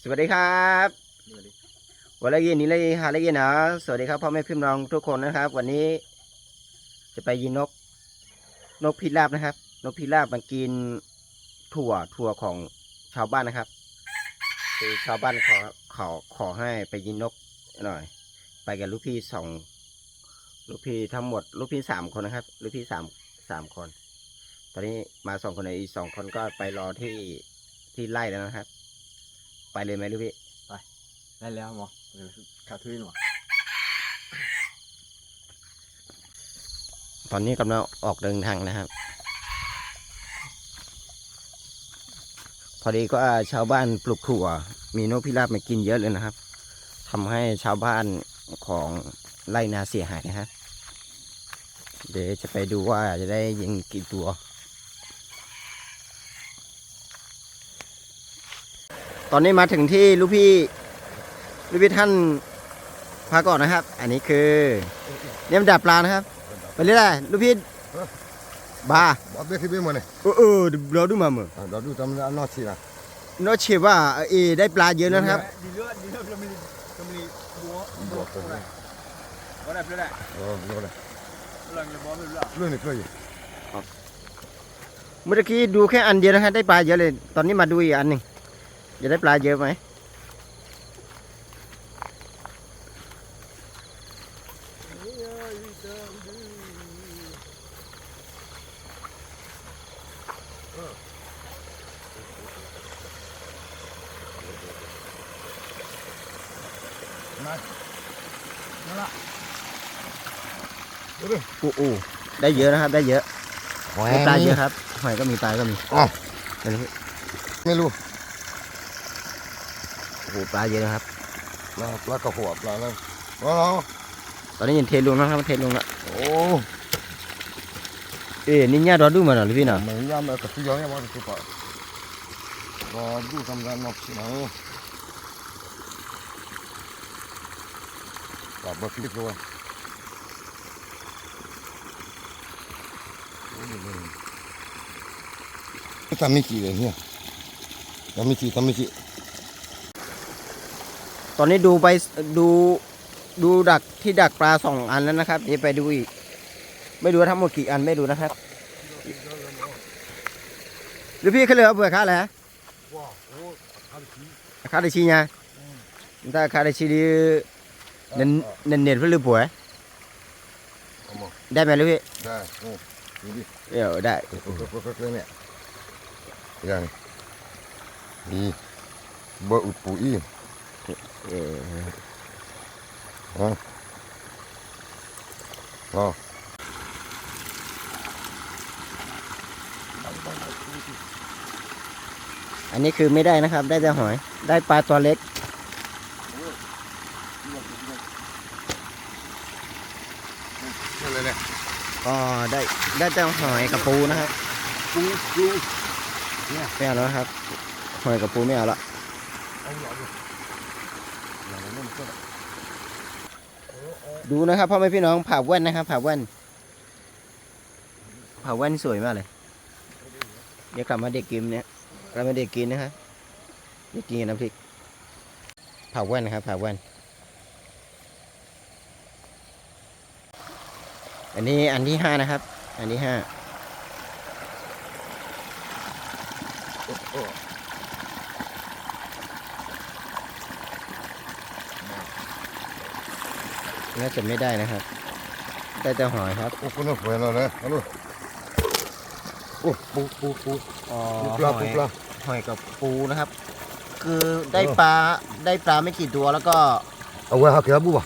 สวัสดีครับ วันละเย็นนี้เลยฮะละเย็นนะ สวัสดีครับพ่อแม่พี่น้องทุกคนนะครับ วันนี้จะไปยิงนก นกพิราบนะครับ นกพิราบมากินถั่ว ถั่วของชาวบ้านนะครับ คือชาวบ้านขอ ขอ ขอให้ไปยิงนกหน่อย ไปกับลูกพี่สอง ลูกพี่ทั้งหมด ลูกพี่สามคนนะครับ ลูกพี่สาม สามคน ตอนนี้มาสองคน อีกสองคนก็ไปรอที่ ที่ไร่แล้วนะครับ ไปเลยไหมลูกพี่ ไป ได้แล้วหมอ เออ ขับทุเรียนหมอ ตอนนี้กำลังออกเดินทางนะครับ พอดีก็ชาวบ้านปลูกถั่ว มีนกพิราบมากินเยอะเลยนะครับ ทำให้ชาวบ้านของไร่นาเสียหายนะฮะ เดี๋ยวจะไปดูว่าจะได้ยิงกี่ตัว ตอนนี้มาถึงที่ลูกพี่ ลูกพี่ท่านพักก่อนนะครับ อันนี้คือ เนี่ยมันดักปลานะครับ ไปเรื่อยๆ ลูกพี่ บา ဘၣ်ဘၣ်ခံဘ့ၣ်မၢ်န့ၣ် เออ เออ เดี๋ยวดูมาเมื่อ อ่ะ เดี๋ยวดูตามนั้นนอกสิล่ะ นอกเชว่า เอ ได้ปลาเยอะแล้วนะครับ เออ เดี๋ยวก่อนนะ เรื่องนี้เพื่ออยู่ เมื่อกี้ดูแค่อันเดียวนะครับ ได้ปลาเยอะเลย ตอนนี้มาดูอีกอันหนึ่ง จะได้ปลาเยอะไหม โอ้โอ้ ได้เยอะนะครับ ได้เยอะ หอย ได้ปลาเยอะครับ หอยก็มี ปลาก็มี อ๋อ ไม่รู้ ไม่รู้ โอ้โห ปลาเยอะนะครับ ปลา ปลากระหัว ปลาอะไร อ๋อ ตอนนี้ยังเทลงนะครับ เทลงละ โอ้ เอ้ย นี่เนี่ย ดอดูมาหน่อยเลยพี่เนาะ มันย่ามันกระตุ้ยย่ามันกระตุ้ยปะ ดอดูทำงานนอกสินะ ปะเบิกลิกเลย တၢ်မ့ၢ်စံးလဲၣ်န့ၣ် တၢ်မ့ၢ်စံး တၢ်မ့ၢ်စံး ตอนนี้ดูไป ดู ดูดักที่ดักปลาสองอันแล้วนะครับ เดี๋ยวไปดูอีก ไม่รู้ว่าทั้งหมดกี่อัน ไม่รู้นะครับ หรือพี่เขาเหลือเผื่อค้าแหละ အခါတဆံညါ တၢ်အခါတဆံဒီး န န net ဖဲလၢပှဲၤ ได้ไหมลูกพี่ ได้ เออ ได้ เบอร์อุปูอี้ เออ อ๋อ อันนี้คือไม่ได้นะครับ ได้แต่หอย ได้ปลาตัวเล็ก อะไรเนี่ย ก็ได้ ได้แต่หอยกับปูนะครับ ปู ปู เนี่ย ไม่เอาแล้วครับ หอยกับปูไม่เอาละ เอาอยู่ เอาอยู่ ดูนะครับ พ่อแม่พี่น้อง ผ่าแว่นนะครับ ผ่าแว่น ผ่าแว่นสวยมากเลย เดี๋ยวกลับมาเด็ดกินเนี่ย กลับมาเด็ดกินนะครับ เด็ดกินกับน้ำพริก ผ่าแว่นนะครับ ผ่าแว่น อันนี้อันที่ห้านะครับ อันที่ห้า น่าจะไม่ได้นะครับ ได้แต่หอยครับ โอ้ คุณเอาหอยเราเลย เอาลูก โอ้ ปู ปู ปู อ๋อ ปูปลา หอย ปูปลา หอยกับปูนะครับ คือได้ เออ ปลา ได้ปลาไม่กี่ตัวแล้วก็ เอาไว้หาเก็บบุบอ่ะ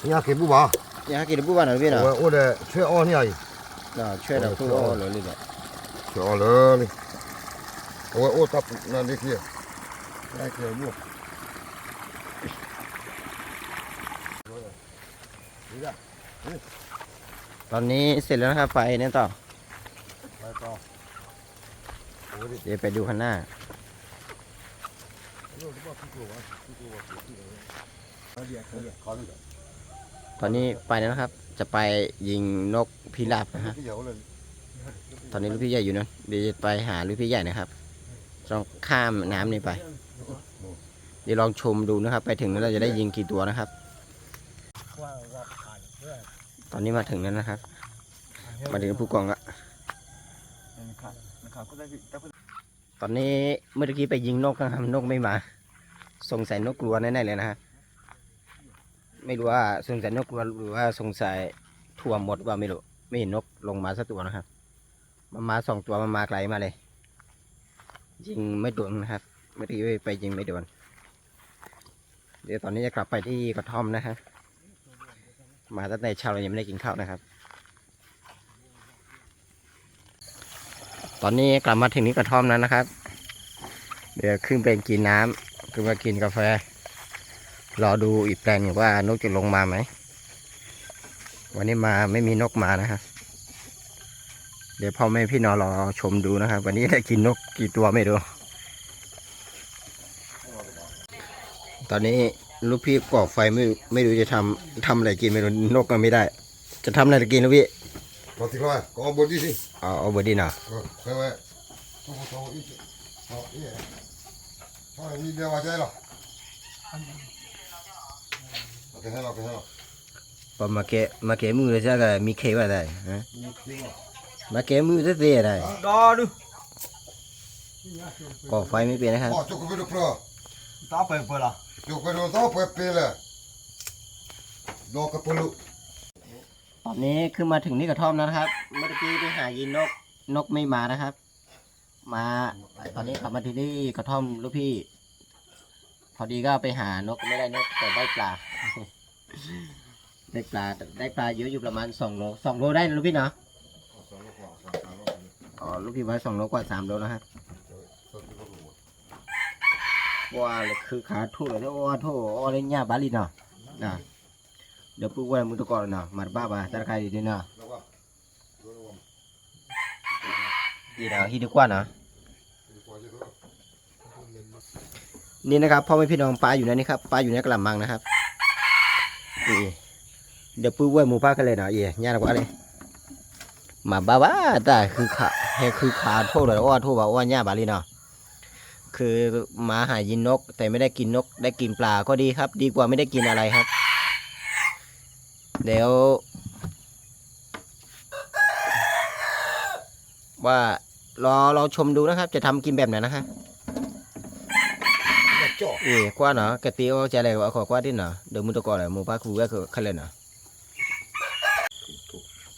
นี่หาเก็บบุบอ่ะ นี่หาเก็บบุบอ่ะนะพี่เนาะ เอาไว้ โอ้ เดี๋ยวช่วยอ้อนี่ไอ้ เนาะ ช่วยเรา เออ พูด ช่วยอ้อ อ้อเลยนี่แหละ ช่วยอ้อเลยนี่ เอาไว้ โอ้ ตาปุกนั่นนี่คือ ได้เก็บบุบ นี่แหละ นี่ ตอนนี้เสร็จแล้วนะครับ ไปเนี่ยต่อ ไปต่อ เดี๋ยวไปดูข้างหน้า ตอนนี้ไปแล้วนะครับ จะไปยิงนกพิราบนะฮะ ตอนนี้ลูกพี่ใหญ่อยู่นะ เดี๋ยวจะไปหาลูกพี่ใหญ่นะครับ ต้องข้ามน้ำนี้ไป เดี๋ยวลองชมดูนะครับ ไปถึงแล้วเราจะได้ยิงกี่ตัวนะครับ ตอนนี้มาถึงแล้วนะครับ มาถึงผู้กองละ ตอนนี้เมื่อกี้ไปยิงนกนะครับ นกไม่มา สงสัยนกกลัวแน่ๆเลยนะครับ ไม่รู้ว่าสงสัยนกกลัวหรือว่าสงสัยถั่วหมดว่าไม่รู้ ไม่เห็นนกลงมาสักตัวนะครับ มันมาสองตัว มันมาไกลมากเลย ยิงไม่โดนนะครับ เมื่อกี้ไปยิงไม่โดน เดี๋ยวตอนนี้จะกลับไปที่กระท่อมนะครับ มาตั้งแต่เช้าเรายังไม่ได้กินข้าวนะครับ ตอนนี้กลับมาถึงที่กระท่อมแล้วนะครับ เดี๋ยวขึ้นไปกินน้ำ ขึ้นมากินกาแฟ รอดูอีกแปลงหนึ่งว่านกจะลงมาไหม วันนี้มาไม่มีนกมานะครับ เดี๋ยวพ่อแม่พี่น้องรอชมดูนะครับ วันนี้ได้กินนกกี่ตัวไม่รู้ ตอนนี้ลูกพี่ก่อไฟไม่ไม่รู้จะทำทำอะไรกินไม่รู้ นกก็ไม่ได้ จะทำอะไรกินลูกพี่ ก็ติดว่าก็เอาเบอร์ดี้สิ เอาเอาเบอร์ดี้เนาะ ก็ไปไว้ทุกคนอีกเอาอีกเอาอีกเดียวว่าใจหรอโอเคให้เราโอเคให้เรา ပမကဲမကဲမုၢ်လၢစကမီခဲဘၣ်တၢ် မကဲမုၢ်တသ့တၢ် ဒီဒု ก่อไฟไม่เป็นนะครับ တၢ်ပၢပၢလီၤ ตอนนี้ขึ้นมาถึงที่กระท่อมแล้วนะครับ เมื่อกี้ไปหายิงนก นกไม่มานะครับ มา ตอนนี้ขับมาที่นี่กระท่อมลูกพี่ พอดีก็ไปหานกไม่ได้นกแต่ได้ปลา ได้ปลาได้ปลาเยอะอยู่ประมาณสองโลสองโลได้นะลูกพี่เนาะอ๋อลูกพี่ว่าสองโลกว่าสามโลนะครับว้าคือขาถูกเลยโอ้โหอ้อได้เนี่ยบาลีเนาะนะเดี๋ยวปุ๊บว่ามึงตะกอนเนาะมาบ้าบ้าตะไคร้ดีเนาะ ဒီးဟံၣ်တကွၢ်နီၤ นี่นะครับพ่อแม่พี่น้องปลาอยู่ในนี้ครับปลาอยู่ในกะละมังนะครับนี่ เดี๋ยวปื้อเว้ยหมูป่ากันเลยเนาะเอ๋ညါတကွၢ်လေး มาบ้าบ้าตาคือขาให้คือขาโทษเลยอ้อโทษว่าอ้อညါบาลีเนาะ คือมาหายิงนกแต่ไม่ได้กินนกได้กินปลาก็ดีครับ ดีกว่าไม่ได้กินอะไรครับ เดี๋ยว ว่ารอรอชมดูนะครับ จะทำกินแบบไหนนะฮะเอ๋กว่าเนาะกะตีโอจะอะไรก็ขอกว่าที่เนาะเดี๋ยวมึงตะกอนเลยมึงพาครูก็คือใครเลยเนาะ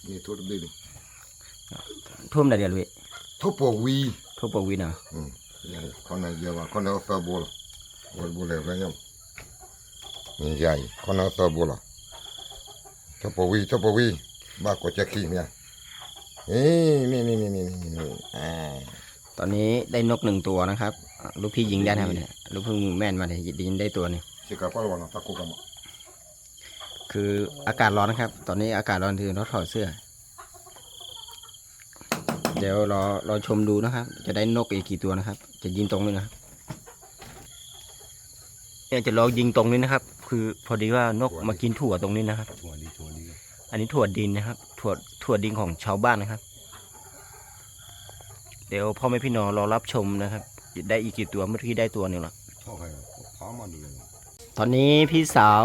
นี่ทุบดีนี่ ทุ่มไหนเดียวลูกพี่ ทุบปวกวี ทุบปวกวีเนาะ อืม ခီနယဲဘၣ် ခီနအသၢဘိလီၤ ဝဲဘိလဲၣ်ဖဲညါ မ့ၢ်ယါအံၤ ခီနအသၢဘိလီၤ ထီၣ်ပဝံ ထီၣ်ပဝံ ဘၣ်ကိးကဲခံမ့ၢ် นี่นี่นี่นี่นี่นี่นี่อ่า ตอนนี้ได้นกหนึ่งตัวนะครับ ลูกพี่ยิงได้นะครับเนี่ย ลูกพี่ยิงแม่นมาเลยยิงได้ตัวหนึ่ง สิကကွၢ်လီၤနီၤ တၢ်ကိးကမး คืออากาศร้อนนะครับ ตอนนี้อากาศร้อนถึงต้องถอดเสื้อ เดี๋ยวรอรอชมดูนะครับ จะได้นกอีกกี่ตัวนะครับ จะยิงตรงนี้นะครับ เนี่ยจะลองยิงตรงนี้นะครับ คือพอดีว่านกมากินถั่วตรงนี้นะครับ อันนี้ถั่วดินนะครับ ถั่วถั่วดินของชาวบ้านนะครับ เดี๋ยวพ่อแม่พี่น้องรอรับชมนะครับ จะได้อีกกี่ตัว เมื่อกี้ได้ตัวหนึ่งละ ตอนนี้พี่สาว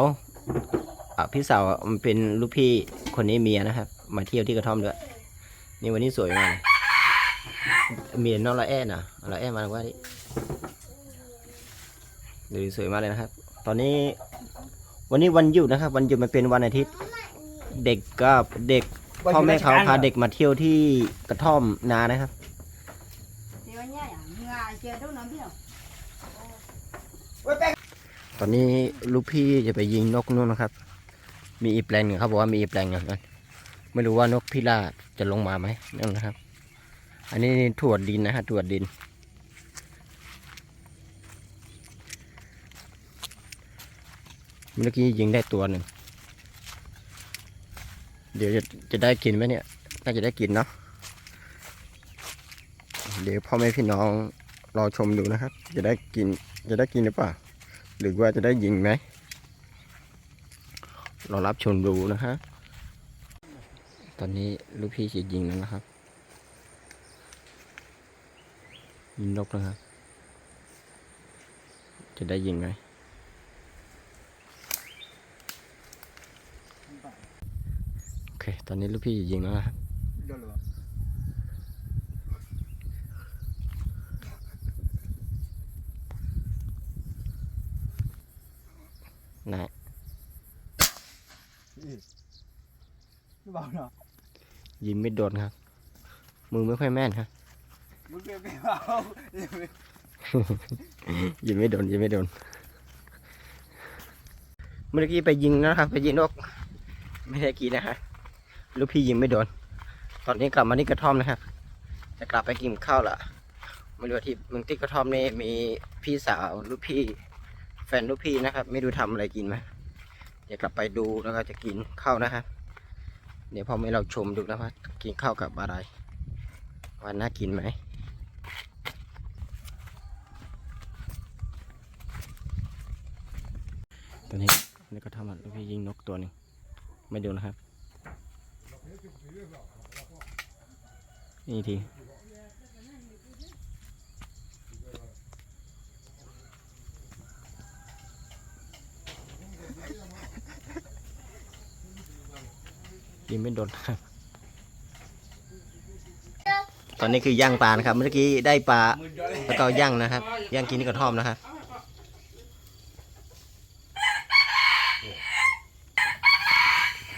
อ่ะ พี่สาวมันเป็นลูกพี่คนนี้เมียนะครับ มาเที่ยวที่กระท่อมด้วย นี่วันนี้สวยมากเลย เมียน้องละแอ้นะ ละแอ้มาว่าดิ ดูสวยมากเลยนะครับ ตอนนี้ วันนี้วันหยุดนะครับ วันหยุดมันเป็นวันอาทิตย์ เด็กก็เด็ก พ่อแม่เขาพาเด็กมาเที่ยวที่กระท่อมนานะครับ ตอนนี้ลูกพี่จะไปยิงนกนู่นนะครับ มีอีกแปลงหนึ่งครับ บอกว่ามีอีกแปลงหนึ่งนะ ไม่รู้ว่านกพิราบจะลงมาไหมนั่นนะครับ อันนี้ถั่วดินนะฮะ ถั่วดิน เมื่อกี้ยิงได้ตัวหนึ่ง เดี๋ยวจะจะได้กินไหมเนี่ย น่าจะได้กินเนาะ เดี๋ยวพ่อแม่พี่น้องรอชมดูนะครับ จะได้กิน จะได้กินหรือเปล่า หรือว่าจะได้ยิงไหม รอรับชมดูนะฮะ ตอนนี้ลูกพี่จะยิงแล้วนะครับ ยิงนกนะครับ จะได้ยิงไหม ตอนนี้ลูกพี่ยิงแล้วนะครับ นะ ยิงไม่โดนครับ มือไม่ค่อยแม่นครับ ยิงไม่โดน ยิงไม่โดน เมื่อกี้ไปยิงนะครับ ไปยิงนก ไม่ได้กินนะฮะ ลูกพี่ยิงไม่โดน ตอนนี้กลับมาที่กระท่อมนะครับ จะกลับไปกินข้าวละ ไม่รู้ที่เมืองที่กระท่อมนี่มีพี่สาวลูกพี่ แฟนลูกพี่นะครับ ไม่รู้ทำอะไรกินไหม เดี๋ยวกลับไปดูแล้วก็จะกินข้าวนะครับ เดี๋ยวพ่อแม่เราชมดูนะว่ากินข้าวกับอะไร ว่าน่ากินไหม ตอนนี้ในกระท่อมอะ ลูกพี่ยิงนกตัวหนึ่ง ไม่โดนนะครับ นี่ที ยิงไม่โดนครับ ตอนนี้คือย่างปลานะครับ เมื่อกี้ได้ปลา แล้วก็ย่างนะครับ ย่างกินที่กระท่อมนะครับ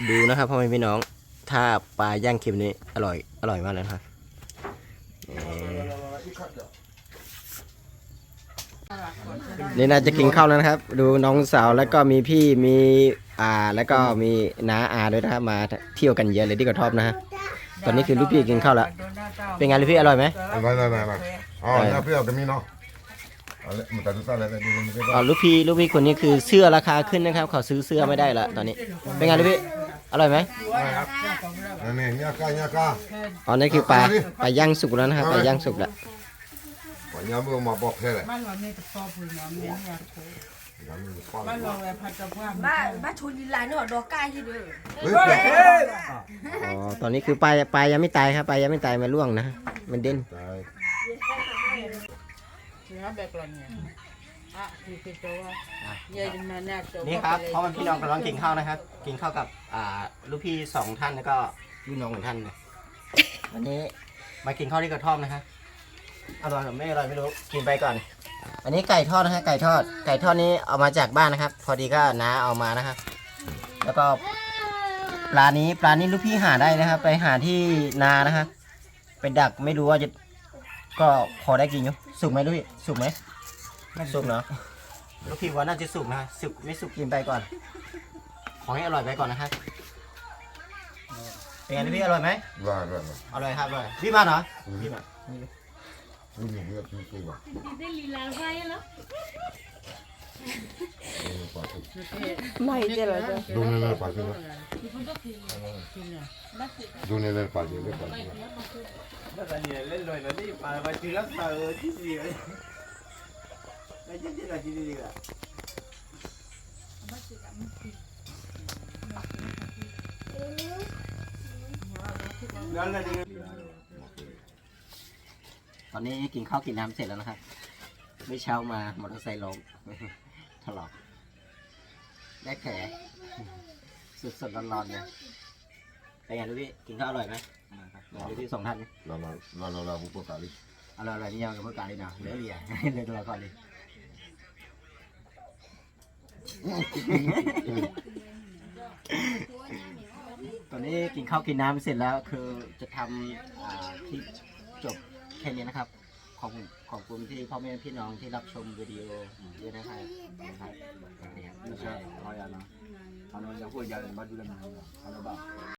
ดูนะครับพ่อแม่พี่น้อง ถ้าปลาย่างเค็มนี่อร่อย อร่อยมากเลยนะครับ เอ่อ นี่น่าจะกินข้าวแล้วนะครับ ดูน้องสาวแล้วก็มีพี่ มีอา แล้วก็มีน้าอาด้วยนะครับ มาเที่ยวกันเยอะเลยที่กระท่อมนะฮะ ตอนนี้คือลูกพี่กินข้าวแล้ว เป็นไงลูกพี่ อร่อยไหม อร่อย อร่อย อร่อย อ๋อ เออ น้ำเปรี้ยวก็มีเนาะ เอาเลย มันจะรู้สึกอะไรได้ดีเลย มันก็ อ๋อ ลูกพี่ ลูกพี่คนนี้คือเสื้อราคาขึ้นนะครับ เขาซื้อเสื้อไม่ได้ละตอนนี้ เป็นไงลูกพี่ อร่อยไหม อร่อยครับ นี่ นี่ ย่างก้า ย่างก้า อ๋อ นั่นคือปลา เอาเลย ปลาย่างสุกแล้วนะครับ เอาเลย ปลาย่างสุกแล้ว ปลาย่างเมื่อมาบอกแค่ไหน ဘၣ် ဘၣ်ဆိလံလၢ်န့ၣ် အဒီးကၢ်ဟံၣ်ဒီး เฮ้ย อ๋อ ตอนนี้คือปลา ปลายังไม่ตายครับ ปลายังไม่ตาย มันร่วงนะ มันเด้น ตาย นี่ครับ พ่อแม่พี่น้องกำลังกินข้าวนะครับ กินข้าวกับ อ่า ลูกพี่สองท่านแล้วก็รุ่นน้องหนึ่งท่านนะ วันนี้มากินข้าวที่กระท่อมนะฮะ อร่อยหรือไม่อร่อยไม่รู้ กินไปก่อน อันนี้ไก่ทอดนะฮะ ไก่ทอด ไก่ทอดนี้เอามาจากบ้านนะครับ พอดีก็น้าเอามานะครับ แล้วก็ปลานี้ ปลานี้ลูกพี่หาได้นะครับ ไปหาที่นานะครับ ไปดักไม่รู้ว่าจะ ก็พอได้กินอยู่ สุกไหมลูกพี่ สุกไหม ไม่สุกเนาะ ลูกพี่ว่าน่าจะสุกนะ สุกไม่สุกกินไปก่อน ขอให้อร่อยไปก่อนนะครับ เป็นไงลูกพี่ อร่อยไหม อร่อย อร่อย อร่อย อร่อยครับ อร่อย พี่มาเหรอ อืม พี่มา อืม อืม อืม อืม อืม ได้ลีลาไว้แล้ว မိုက်တယ်လား ဒိးန့ၢ်လၢပာ်စုလၢ ဒိးန့ၢ်လၢပာ်စုလၢပာ်စုလၢ ตอนนี้กินข้าวกินน้ำเสร็จแล้วนะครับ เมื่อเช้ามามอเตอร์ไซค์ล้ม ถลอก ได้แผล สดๆร้อนๆเลย เป็นไงลูกพี่ กินข้าวอร่อยไหม อร่อยครับ ลูกพี่สองท่าน เราเราเราเราเราผู้ประกาศลิ อร่อยอร่อยนี่ยังกับผู้ประกาศลิเนาะ เหลือเหลี่ย เหลือตัวละครลิ ตอนนี้กินข้าวกินน้ำเสร็จแล้ว คือจะทำ อ่า คลิปจบแค่นี้นะครับ ขอบคุณ ขอบคุณที่พ่อแม่พี่น้องที่รับชมวิดีโอด้วยนะครับ นะครับ ไม่ใช่ เอาอย่างนั้น เอาน้อยจะพูดยาวเลย บ้านดูแลมัน เอาแล้วบ้าง